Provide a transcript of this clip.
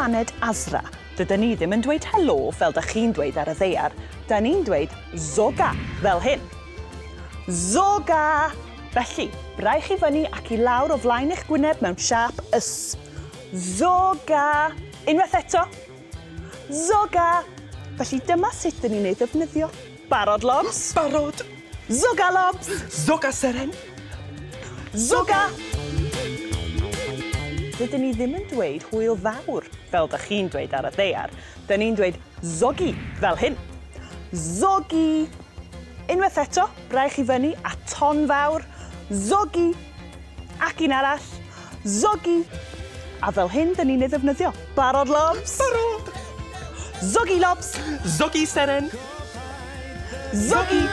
blaned Azra, dydyn ni ddim yn dweud helo fel dych chi'n dweud ar y ddaear, da ni'n dweud zoga, fel hyn. Zoga! Felly, braich i fyny ac i lawr o flaen eich gwyneb mewn siâp ys. Zoga! Unwaith eto. Zoga! Felly dyma sut dyn ni'n ei ddefnyddio. Barod, Lobs? Barod! Zoga, Lobs! Zoga, Seren! Zoga! Dydyn ni ddim yn dweud hwyl fawr, fel dych chi'n dweud ar y ddaear. Dyn ni'n dweud zogi, fel hyn. Zogi! Unwaith eto, braich i fyny a ton fawr. Zogi! Ac un arall. Zogi! A fel hyn, dyn ni'n ei ddefnyddio. Barod, Lobs? Barod! Zogi, Lobs! Zogi, Seren! Zogi!